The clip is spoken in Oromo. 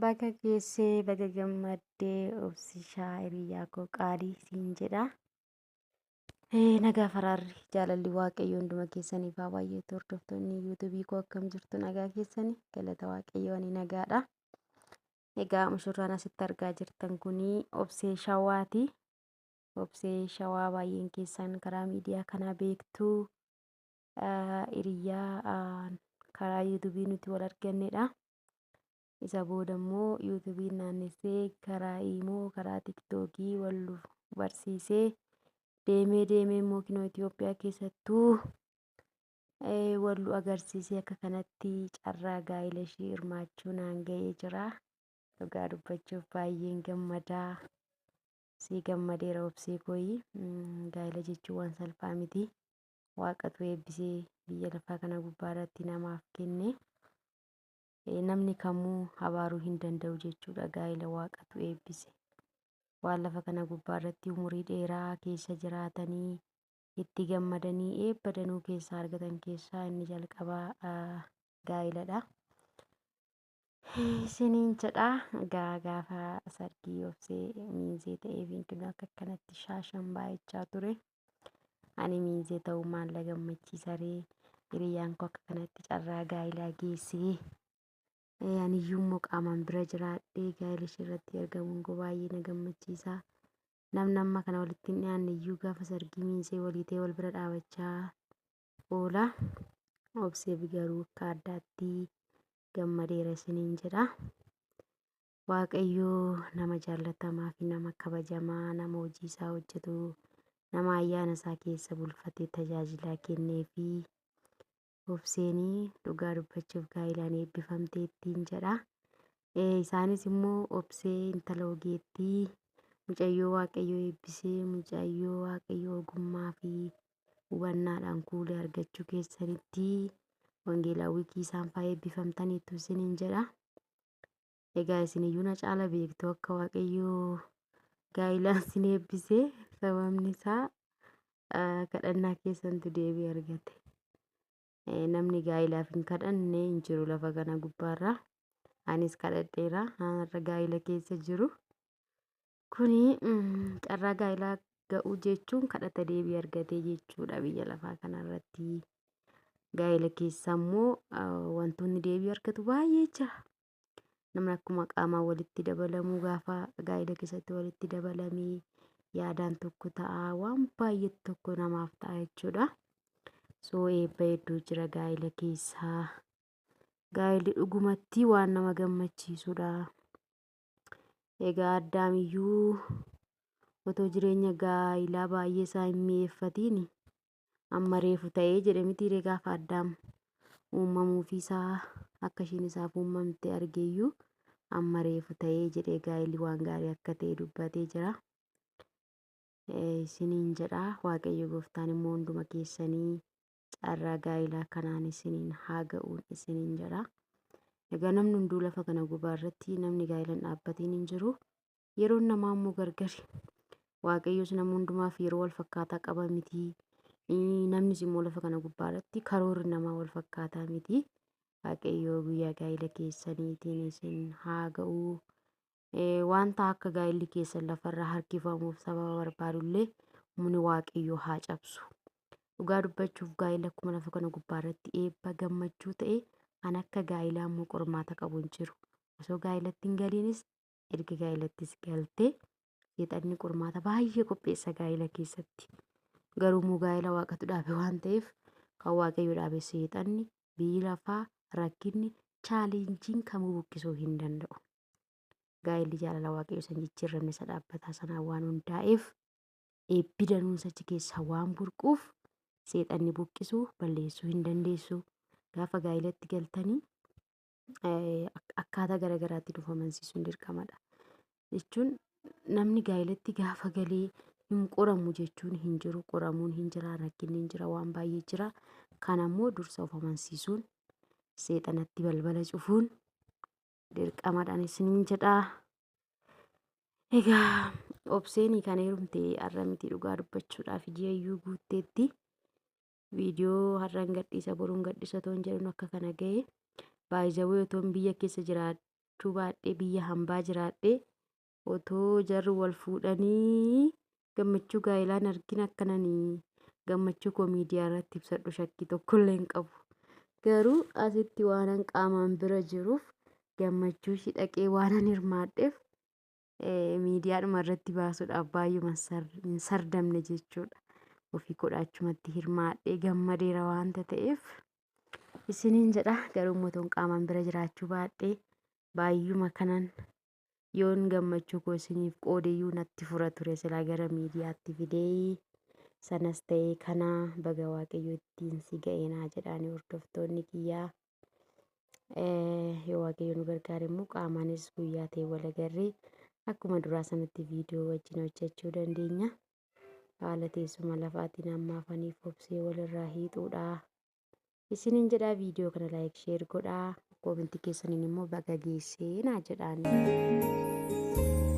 Baga geessee baga gammaddee Obsishaa hiriyaa koo qaalii siin jedha. Nagaa faraarri jaalalli Waaqayyoo hunduma keessaniif haa baay'atu. Hordoftoonni yuutuubii koo akkam jirtu nagaa keessanii galata Waaqayyoo ani nagaadha. Egaa mushurraan asitti argaa jirtan kunii Obsee Shawaati. Obsee Shawaa baay'een keessan karaa miidiyaa kanaa beektu. Hiriyaa karaa yuutuubii nuti wal argannedha. Isa booda immoo yuutuubiin naannessee karaa iimoo karaa tiktookii wal barsiisee deemee deemee immoo kinoo Itoophiyaa keessattuu wal nu agarsiisee akka kanatti carraa gaa'ela ishee hirmaachuu naan ga'ee jira. Dhugaa dubbachuuf baay'een gammadaa. Sii gammadeera Obsee kooyi. Gaa'ela jechuun waan salphaa miti. Waaqatu eebbisee biyya lafaa kana gubbaa irratti namaaf kenne. Namni kamuu abaaruu hin danda'u jechuudha gaa'ela waaqatu eebbise. Waan lafa kana gubbaa irratti umurii dheeraa keessa jiraatanii itti gammadanii eebba danuu keessaa argatan keessaa inni jalqabaa gaa'iladha. Isiniin jedha egaa gaafa sargii Obsee miinzee ta'ee fi akka kanatti shaashan baay'achaa ture. Ani miinzee ta'uu maal na gammachiisa ree? Hiriyyaan koo akka kanatti carraa gaa'ilaa geessee aniyyuu immoo qaamaan bira jiraadhee gaa'ila ishee irratti argamuun koo baay'ee na gammachiisa. Namni amma kana walitti hin dhiyaanne iyyuu gaafa sargii miinzee walii ta'ee wal bira dhaabachaa oola. Obseef garuu akka addaatti gammadeera isiniin jedha. Waaqayyo nama jaallatamaa fi nama kabajamaa, nama hojii isaa hojjetu, nama ayyaana isaa keessa bulfatee tajaajilaa kennee fi Obseenii dhugaa dubbachuuf gaa'ilaan eebbifamteettiin jedha. Isaanis immoo Obsee intala ogeettii mucayyoo Waaqayyoo eebbisee mucayyoo Waaqayyoo ogummaa fi hubannaadhaan kuulee argachuu keessanitti wangeelaawwii kiisaan fa'aa eebbifamtaniittu isiniin jedha. Egaa isin iyyuu na caala beektu akka Waaqayyoo gaa'ilaan isin eebbisee sababni isaa kadhannaa keessantu deebii argate. Namni gaa'ilaaf hin kadhanne hin jiru lafa kana gubbaarra. Anis kadhadheera har'a gaa'ila keessa jiru. Kuni carraa gaa'ilaa ga'uu jechuun kadhata deebii argatee jechuudha biyya lafaa kanarratti. Gaa'ila keessa immoo wantoonni deebii argatu baay'ee jira. Namni akkuma qaamaan walitti dabalamuu gaafa gaa'ila keessatti walitti dabalamee yaadaan tokko ta'a waan baay'eetu tokko namaaf ta'a jechuudha. So eebba hedduu jira gaa'ila keessaa. Gaa'illi dhugumatti waan nama gammachiisudha. Egaa Addaamiyyuu otoo jireenya gaa'ilaa baay'ee isaa hin mi'eeffatiin amma reefu ta'ee jedhe mitiiree gaafa Addaam uumamuufi isaa akka ishiin isaaf uumamte argeeyyuu amma reefu ta'ee jedhee gaa'illi waan gaarii akka ta'e dubbatee jira. Isiniin jedha Waaqayyo gooftaan immoo hunduma keessanii carraa gaa'ilaa kanaan isiniin haa ga'uun isiniin jedha. Egaa namni hunduu lafa kana gubaa irratti namni gaa'ila hin dhaabbatiin hin jiru. Yeroon namaa immoo gargari. Waaqayyos nama hundumaaf yeroo wal fakkaataa qaba miti. Namnis immoo lafa kana gubbaa irratti karoorri namaa wal fakkaataa miti. Waaqayyo guyyaa gaa'ila keessaniitiin isin haa ga'u. Wanta akka gaa'illi keessan lafarra harkifamuuf sababa barbaadullee humni Waaqayyoo haa cabsu. Dhugaa dubbachuuf gaa'illi akkuma lafa kana gubbaa irratti eebba gammachuu ta'e kan akka gaa'ilaa immoo qormaata qabu hin jiru. Osoo gaa'ilatti hin galiinis erga gaa'ilattis galtee seexanni qormaata baay'ee qopheessa gaa'ila keessatti. Garuu immoo gaa'ila waaqatu dhaabe waan ta'eef kan waaqayyo dhaabe seexanni biyyi lafaa rakkinni chaalenjiin kamuu buqqisuu hin danda'u. Gaa'illi jaalala waaqayyo san jijjiirramne isa dhaabbataa sanaan waan hundaa'eef eebbi danuun achi keessaa waan burquuf seexanni buqqisuu balleessuu hin dandeessu. Gaafa gaa'ilatti galtanii akkaataa garaagaraatti nuuf amansiisuun dirqamadha. Jechuun namni gaa'ilatti gaafa galee hin qoramu jechuun hin jiru. Qoramuun hin jira, rakkinni hin jira, waan baay'ee jira. Kana immoo dursa of amansiisuun seexanatti balbala cufuun dirqamadhaan isiniin jedha. Egaa Obseenii kan heerumte har'a miti dhugaa dubbachuudhaaf ji'ayyuu guutteetti. Viidiyoo har'an gadhiisa boruun gadhiisa otoo hin jedhin akka kana ga'e. Baay'izawee otoon biyya keessa jiraadhe jiraachuu baadhee biyya hambaa jiraadhee otoo jarri wal fuudhanii gammachuu gaa'ilaan argin akkananii gammachuu koo miidiyaa irratti ibsadhu shakkii tokkollee hin qabu. Garuu asitti waanan qaamaan bira jiruuf gammachuu ishii dhaqee waanan hirmaadheef miidiyaadhuma irratti baasuudhaaf baay'uma hin sardamne jechuudha. Ofii kodhaachumatti hirmaadhee gammadeera waanta ta'eef isiniin jedha. Garuu immoo qaamaan bira jiraachuu baadhee baay'uma kanan yoon gammachuu koo isiniif qoodeyyuu natti fura ture silaa gara miidiyaatti fidee sanas ta'ee kana baga waaqayyo ittiin si ga'eenaa jedhaanii hordoftoonni kiyyaa. Yoo waaqayyo nu gargaare immoo qaamaanis guyyaa ta'e wal agarree akkuma duraa sanatti viidiyoo wajjin hojjechuu dandeenya. Haala teessuma lafaatiin ammaaf aniif obsee walirraa hiixuudha. Isiniin jedhaa viidiyoo kana like share godhaa. Koomentii keessaniin immoo baga geessee naa jedhaanii.